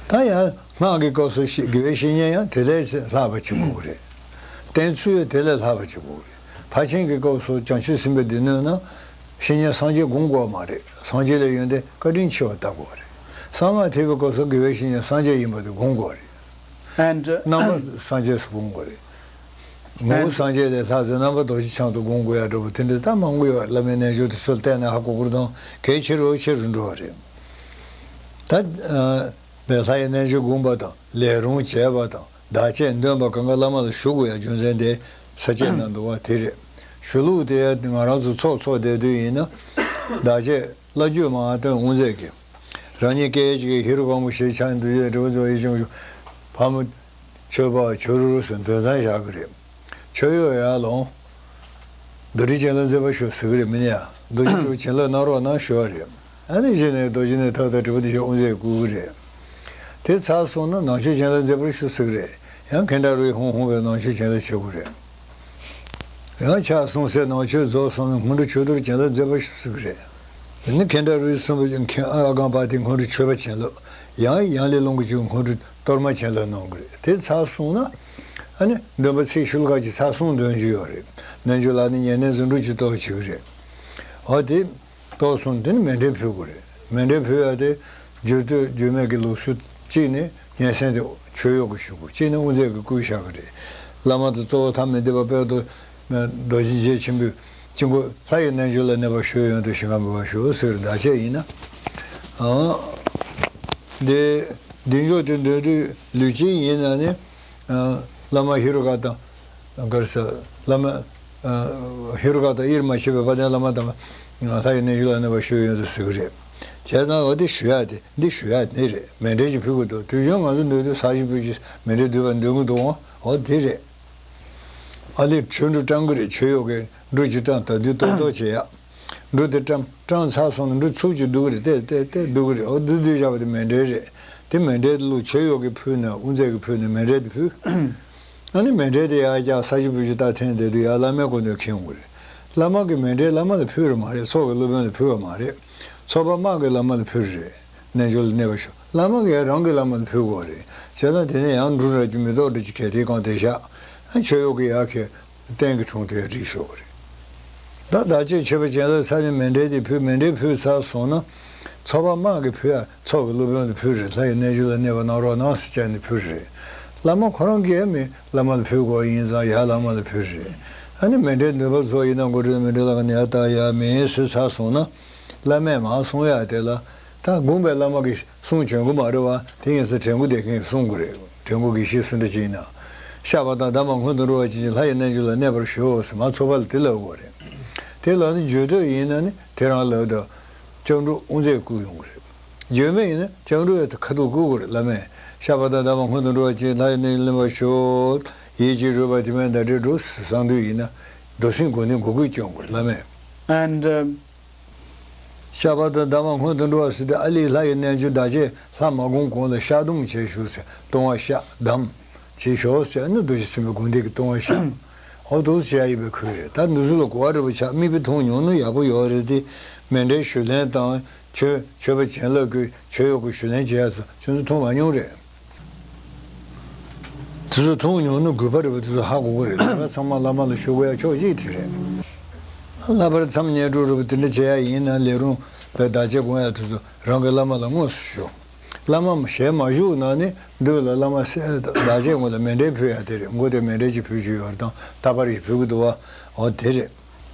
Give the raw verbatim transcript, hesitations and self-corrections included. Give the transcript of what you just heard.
ད་ཡང་སྔགས་ཀྱི་སྐབས་སུ་ཤི- དགེ་བའི་བཤེས་གཉེན་ཡང་དེ་ལས་ལྷག་པ་ཅིག་དགོས་ཀྱི་རེད། བསྟེན་ཚུལ་ཡང་དེ་ལས་ལྷག་པ་ཅིག་དགོས་ཀྱི་རེད། ཕར་ཕྱིན་གྱི་སྐབས་སུ་བྱང་ཆུབ་སེམས་དཔའི་སྡེ་སྣོད་ན་བཤེས་གཉེན་སངས་རྒྱས་སྒོམ་དགོས་མ་རེད། སངས་རྒྱས་ལ་ཡོན་ཏན་བཀའ་དྲིན་ཆེ་བ་ལྟ་དགོས་རེད། གསང་སྔགས་ཐེག་པའི་སྐབས་སུ་དགེ་བའི་བཤེས་གཉེན་སངས་རྒྱས་ཡིན་པ་དེ་སྒོམ་དགོས་རེད། And རྣམ་པ་སངས་རྒྱས་སུ་སྒོམ་དགོས་རེད། ངོ་བོ་སངས་རྒྱས་ལས་ལྷག་ཟེར་རྣམ་པ་རྡོ་རྗེ་འཆང་དུ་སྒོམ་དགོས་ཡ་འདྲ་པོ་དེ་འདྲ་ད་མང་པོ་ཡོད། བླ་མའི་རྣལ་འབྱོར་དེ་ཚོ་བལྟས་ན་ཧ་གོ་གི་རེད་དང་གལ་ཆེ་རུ་ཆེ་རུ་འགྲོ་བ་རེད། ད་ཨ་པའི་ལྷ་ཡི་རྣལ་འབྱོར་སྒོམ་པ་དང་ལས་རུང་བྱས་པ་དང་བདག་གཅེས་འདོན་པ་གང་ག་བླ་མ་ལ་ཞུ་དགོས་ཡ་རྒྱུ་མཚན་དེ་ས་བཅད་ནང་འདུག་བ་དེ་རེད། ཞུ་ལུགས་དེ་ང་རང་ཚོ་ཚོགས་འཚོགས་བསྡད་དུས་ཡིན་ན་བདག་གཅེས་བླ་བརྒྱུད་མ་ཧཱ་སྟོན་དབུ་མཛད་ཀྱིས། རང་ཉིད་སྐད་ཅིག་གིས་ཧེ་རུ་ཀ་མུ་ཞེས་ཕྱག་འདུལ་ཡས་འབྲས་བུ་རྫོགས་ཡེ་ཤེས་ཕ་མ་མཆོད་པ་བྱུ་རུ་རུ་ཟེར་འདོན་བཟང་བཞག་གི་རེད། མཆོད་གཡོག་ཡར་ལོངས། རྡོ་རྗེ་བྱིན་རླབས་མཛད་པར་ཞུ་ཟེར་གི་རེད་མིན་ཡ། རྡོ་རྗེ་སྤྲུལ་བྱིན་རླབས་གནང་རོགས་གནང་ཞུ་བ་རེད། ཨ་ནི་གཞི་ནས་རྡོ་རྗེ་ནས་ཐག་ཐག་དྲིལ་བུ་དེ་ཞོག་དབུ་མཛད་བསྐུལ་གི་རེད། དེ་ཚར་སོང་ན་ནང་མཆོད་བྱིན་རླབས་མཛད་པར་ཞུ་ཟེར་གི་རེད། ཡང་གྷན་ཌ་རོ་ཡི་ཧཱུྃ་ཧཱུྃ་བས་ནང་མཆོད་བྱིན་རླབས་བྱེད་དགོས་རེད། ཡང་ཕྱག་གསུམ་གསལ་ནང་མཆོད་རྫོགས་སོང་ན་སྔོན་འགྲོ་མཆོད་གཏོར་བྱིན་རླབས་མཛད་པར་ཞུ་ཟེར་གི་རེད། དེ་ནི་གྷན་ཌ་རོ་ཡི་གསུམ་པོ་མཁན་ཨ་གམ་པ་དེ་སྔོན་འགྲོ་མཆོད་པ་བྱིན་རླབས། ཡང་ཡང་ལས་རླུང་གི་རྒྱུད་སྔོན་འགྲོ་གཏོར་མ་བྱིན་རླབས་གནང་གི་རེད། དེ་ཚར་སོང་ན་ཨ་ནི་འདོན་པ་ཚིག་ཤོ་ལོ་ཀ་གཅིག་ཚར་གསུམ་འདོན་རྒྱུ་ཡོད་རེད། རྣལ་འབྱོར་ལ་ནི་ཉེར་གནས་རྫུ་འཕྲུལ་གྱིས་གཏོར་བྱེད་ཀྱི་རེད། འོ་དེ། གཏོར་སོང་དེ་ནི་མཎྜལ་ཕུལ་དགོས་རེད། མཎྜལ་ཕུལ་ཡ་དེ་སྦྱོར་སྡེ་སྦྱོར་མེད་ཀྱི་ལུགས་སྲོལ་གཅིག་ནི་སྙན་གསན་དེ་མཆོད་གཡོག་གིས་ཞུ་དགོས། གཅིག་ནི་དབུ་མཛད་ཀྱིས་བསྐུལ་བཞག་གི་རེད། བླ་མ་དང་གཙོ་བོ་ཐ་མལ་འདས་པ་དཔལ་རྡོ་རྗེ་རྗེ་ཆེན་པོས་དཀྱིལ་འཁོར་ལྷ་ཡི་རྣལ་འབྱོར་ལ་གནས་པར་ཞུ་བའི་ཡོན་དུ་ཞིང་ཁམས་འབུལ་བར་ཞུ་ཟེར་བདག་གཅེས་ཡིན་ན། ཨང་། དེ་བདེ་མཆོག་དེ་འདོན་དུས་ལུས་ཅན་ཡིན་ན་ནི། ཨང་། བླ་མ་ཧེ་རུ་ཀ་དང་། ག་རེ་ཟེར། བླ་མ། ཨ། ཧེ་རུ་ཀ་དང་དབྱེར་མ་ཕྱེ་བའི་དཔལ་ལྡན་བླ་མ་དང་། ལྷ་ཡི་རྣལ་འབྱོར་ལ་གནས་པར་ཞུ་བའི་ཡོན་དུ་ཟེར་གི་རེད། བྱས་ཙང་འོ་དེ་ཞུ་ཡ་དེ་འདི་ཞུ་ཡ་དེ་རེད། མཎྜལ་ཅིག་ཕུལ་གི་འདུག་དུས་རྒྱུན་ང་ཚོ་འདོན་དུས་ས་གཞི་ཕུལ་གྱི་མཎྜལ་འདོན་པ་འདོན་གི་འདུག་འོ་དེ་རེད། ཨ་ལས་མཆོད་འབྲུ་བཀྲམ་གི་རེད། མཆོད་གཡོག་གིས་འབྲུ་གཅིག་བཀྲམ་ད་དུས་གཏོར་གཏོར་བྱེད་ཡ། འབྲུ་དེ་བཀྲམ་བཀྲམ་ཚར་སོང་ན་འབྲུ་ཚུགས་ཀྱིས་བསྡུ་གི་རེད། ཏེ་ཏེ་ཏེ་བསྡུ་གི་རེད། འོ་བསྡུ་བསྡུ་བཞག་པ་དེ་མཎྜལ་རེད། དེ་མཎྜལ་དེ་ལུགས་མཆོད་གཡོག་གིས་ཕུལ་ན་དབུ་མཛད་ཀྱིས་ཕུལ་ན་མཎྜལ་དེ་ཕུལ། ཨ་ནི་མཎྜལ་དེ་ཡར་བཀྱག་ས་གཞི་བུ་གཅིག་ལྟར་འཐེན་བསྡད་དུས་ཡར་བླ་མའི་སྐུ་མདུན་འཁྱེར་ཡོང་གི་རེད། བླ་མ་གིས་མཎྜལ་བླ་མ་ལ་ཕུལ་རེད་མ་རེད། ཚོགས་ཀྱི་སློབ་དཔོན་ལ་ཕུལ་བ་མ་རེད། ཚོགས་པ་དམངས་ཀྱིས་བླ་མ་ལ་ཕུལ་རེད། རྣལ་འབྱོར་ལ་གནས་པར་ཞུ། བླ་མ་གིས་རང་གི་བླ་མ་ལ་ཕུལ་དགོས་རེད། བྱས་ཙང་དེ་ནས་ཡང་འབྲུ་ར་གྱི་མེ་ཏོག་འབྲུ་གྱི་གལ་ཏེ་གང་དེ་བཞག་ཨ་མཆོད་གཡོག་གིས་ཡར་འཁྱེར། རྟེན་གྱི་དྲུང་དུ་ཡར་བསྒྲིགས་ཞོག་རེད། ད་བདག་གཅེས་མཆོད་པ་བྱིན་རླབས་ཚར་ནས་མཎྜལ་དེ་ཕུལ། མཎྜལ་ཕུལ་ཚར་སོང་ན། ཚོགས་པ་དམངས་ཀྱིས་ཕུལ་ཡ། ཚོགས་ཀྱི་སློབ་དཔོན་ལ་ཕུལ་རེད། ལྷ་ཡི་རྣལ་འབྱོར་ལ་གནས་པ་གནང་རོགས་གནང་ཟེར་བྱས་ནས་ཕུལ་རེད། བླ་མ་ཁོ་རང་གིས་མི་བླ་མ་ལ་ཕུལ་དགོས་ཡིན་ཙང་ཡར་བླ་མ་ལ་ཕུལ་རེད། ཨ་ནི་མཎྜལ་འདོན་པ་ཚོ་ཡིན་ན་མགོ་སྤྲོད་མཎྜལ་ལག་ནས་ཡར་བཏགས་ཡ་མིན་ཟེར་ཚར་སོང་ན། བླ་མས་མར་གསུང་ཡ་དེ་ལ། ད་དགོངས་པའི་བླ་མ་གིས་གསུང་བྱོན་གི་མ་རེད་བ། དེ་ཡིན་ཙང་དྲན་སྐུལ་དེ་མཁན་གསུང་དགོས་རེད། དྲན་སྐུལ་དགེ་བཤེས་སུ་འདྲ་ཅིག་ཡིན་ན། བཤགས་པ་དང་གདམས་པ་སྔོན་དུ་འགྲོ་བ་ཅན་གྱི་ལྷ་ཡི་རྣལ་འབྱོར་ལ་གནས་པར་ཞུའོ་ཟེར་མ་ཚོགས་པ་ལ་དེ་ལབ་དགོས་རེད། དེ་ལབ་ན་བརྗོད་འདོད་ཡིན་ན་ནི་དེ་རང་ལབ་དང་། སྐྱབས་འགྲོ་དབུ་མཛད་བསྐུལ་ཡོང་གི་རེད། བརྗོད་མེད་ཡིན་ན་སྐྱབས་འགྲོ་ཡང་ཁ་ཐུག་བསྐུལ་དགོས་རེད། བླ་མས་བཤགས་པ་དང་གདམས་པ་སྔོན་དུ་འགྲོ་བ་ཅན་ལྷ་ཡི་རྣལ་འབྱོར་ལ་གནས་པར་ཞུའོ། ཡིད་ཀྱིས་རུས་པ་དེ་མའི་ཟླ་སྒྲིལ་སྒྲུབ་ཟེར་གསང་འདུས་ཡིན་ན་མདོ་སེམས་སྒོ་ནས་འགུགས་སྐུལ་སྐྱོན་དགོས་རེད། བླ་མས། And བཤགས་པ་དང་གདམས་པ་སྔོན་དུ་འགྲོ་བ་ཟེར་དུས་ཨ་ལས་ལྷ་ཡི་རྣལ་འབྱོར་བདག་གཅེས་ལྷ་མ་བསྒོམ་གོང་ལ་བཤགས་སྡོམ་བྱས་ཞུ་ཟེར། ལྟུང་བ་བཤགས་སྡོམ་བྱས་ཞོག་ཟེར་ནི་རྡོ་རྗེ་སེམས་དཔའི་དགོངས་གཏེར་གྱི་ལྟུང་བ་བཤགས། ཨོ་འདུག་བྱས་ཡིན་པའི་ཁུལ་རེད། ད་འདི་ཚོ་ལ་གོ་བ་རེ་བ་ཆགས། མིག་དཔེ་མཐོང་མྱོང་ན་ཡག་པོ་ཡོད་རེད་དེ། མཎྜལ་ཞུ་ལེན་དང་མཆོད་མཆོད་པ་བྱིན་རླབས་ཀྱི་མཆོད་གཡོག་གི་ཞུ་ལེན་བྱེད་ཡ་ཚོ་ཁྱོད་ཚོ་མཐོང་མ་མྱོང་རེད། དེ་ཚོ་མཐོང་མྱོང་ན་དགོས་པ་རེད་པ། དེ་ཚོ་ཧ་གོ་གི་རེད། ལྷག་པར་ཚང་མ་བླ་མ་ལ་ཞུ་དགོས་ཡ་ཕྱོགས་གཅིག་དེ་རེད། ལྷག་པར་མཚམས་བསྙེན་སྒྲུབ་རེད་པ། དེ་འདྲ་བྱེད་ཡ་ཡིན་ན་ལས་རུང་བའི་བདག་གཅེས་སྒོམ་ཡ་དེ་ཚོ་རང་གི་བླ་མ་ལ་དངོས་སུ་ཞུ། བླ་མ་ཞལ་མ་བཞུགས་ན་ནི་མདུན་ལ་བླ་མ་སེ་བདག་གཅེས་ངོ་ལ་མཎྜལ་ཕུལ་ཡ་དེ་རེད། མགོ་དེ་མཎྜལ་ཅིག་ཕུལ་རྒྱུ་ཡོད་རེད་དང་རྟག་པར་ཞིག་ཕུལ་གི་འདུག་བ། འོ་དེ་རེད།